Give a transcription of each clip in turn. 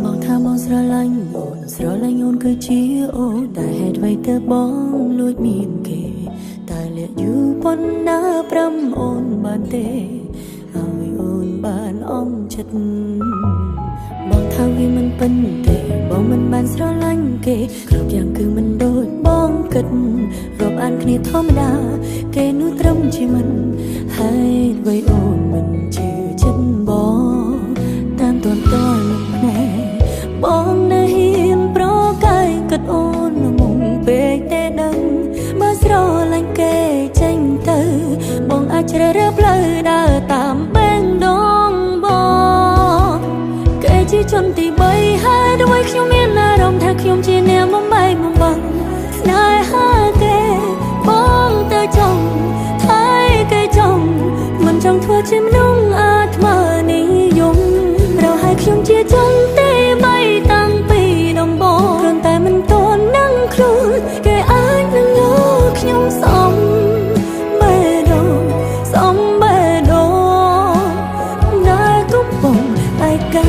បងថាបងស្រឡាញ់អូនស្រឡាញ់អូនគឺជាអូនតែហេតុអ្វីទើបបងលួចមានគេតែលាក់យូរប៉ុណ្ណាប្រាំអូនបានទេឲ្យអូនបានអងចិត្តបងថាវាមិនពិនទេបងមិនបានស្រឡាញ់គេគ្រប់យ៉ាងគឺមិនដូចបងគិតរាប់អានគ្នាធម្មតាគេនោះត្រឹមជាមិនហើយអ្វីអូនមិនជឿចិត្តបងតាមតនតលភ្នែកបងនៅហ៊ានប្រកែកគិតអូនល្ងងពេកទេដឹងបើស្រឡាញ់គេចេញទៅបងអាចជ្រើសរើសផ្លូវដើរតាមបេងដងបងគេជាជនទី3ហើយด้วยខ្ញុំមានអារម្មណ៍ថាខ្ញុំជាអ្នកបំបែកបំបាក់ស្នេហាគេបងទៅចង់ថៃគេចង់មិនចង់ធ្វើជាមនុស្សអាត្មានិយមរកឲ្យខ្ញុំជាជនទី3តាំងពីដំបូងគ្រាន់តែមិនទាន់នឹងខ្លួនគេអាចនឹងយកខ្ញុំសំបេះដូងសំបេះដូងដែលកំពុងឯកា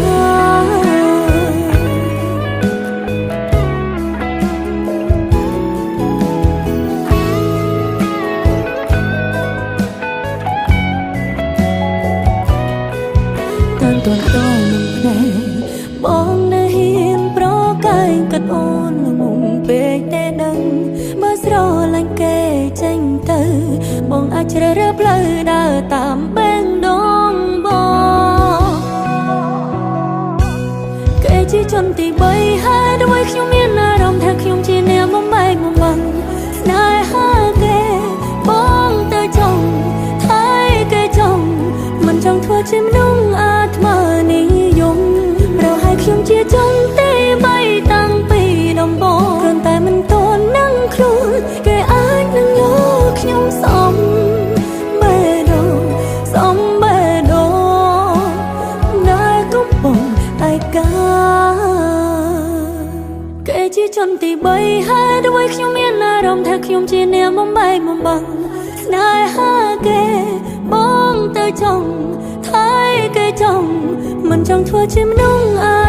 តាមតនតនឹងភ្នែកបងនៅហ៊ានប្រកែកគិតអូនល្ងងពេកទេដឹងបើស្រឡាញ់គេចេញទៅបងអាចជ្រើសរើសផ្លូវដើរតាមបេងដងបងគេជាជនទី3ហើយด้วยខ្ញុំមានអារម្មណ៍ថាខ្ញុំជាអ្នកបំបែកបំបាក់ស្នេហាគេបងទៅចង់ថៃគេចង់មិនចង់ធ្វើជាមនុស្សអាត្មានិយមរកឲ្យខ្ញុំជាជនទី3តាំងពីដំបូងគ្រាន់តែមិនទាន់នឹងខ្លួនគេអាចនឹងយកខ្ញុំសំបេះដូងសំបេះដូងដែលកំពុងឯកាគេជាជនទី3ហើយด้วยខ្ញុំមានអារម្មណ៍ថាខ្ញុំជាអ្នកបំបែកបំបាក់ស្នេហាគេបងទៅចង់ថៃគេចង់មិនចង់ធ្វើជាមនុស្សអា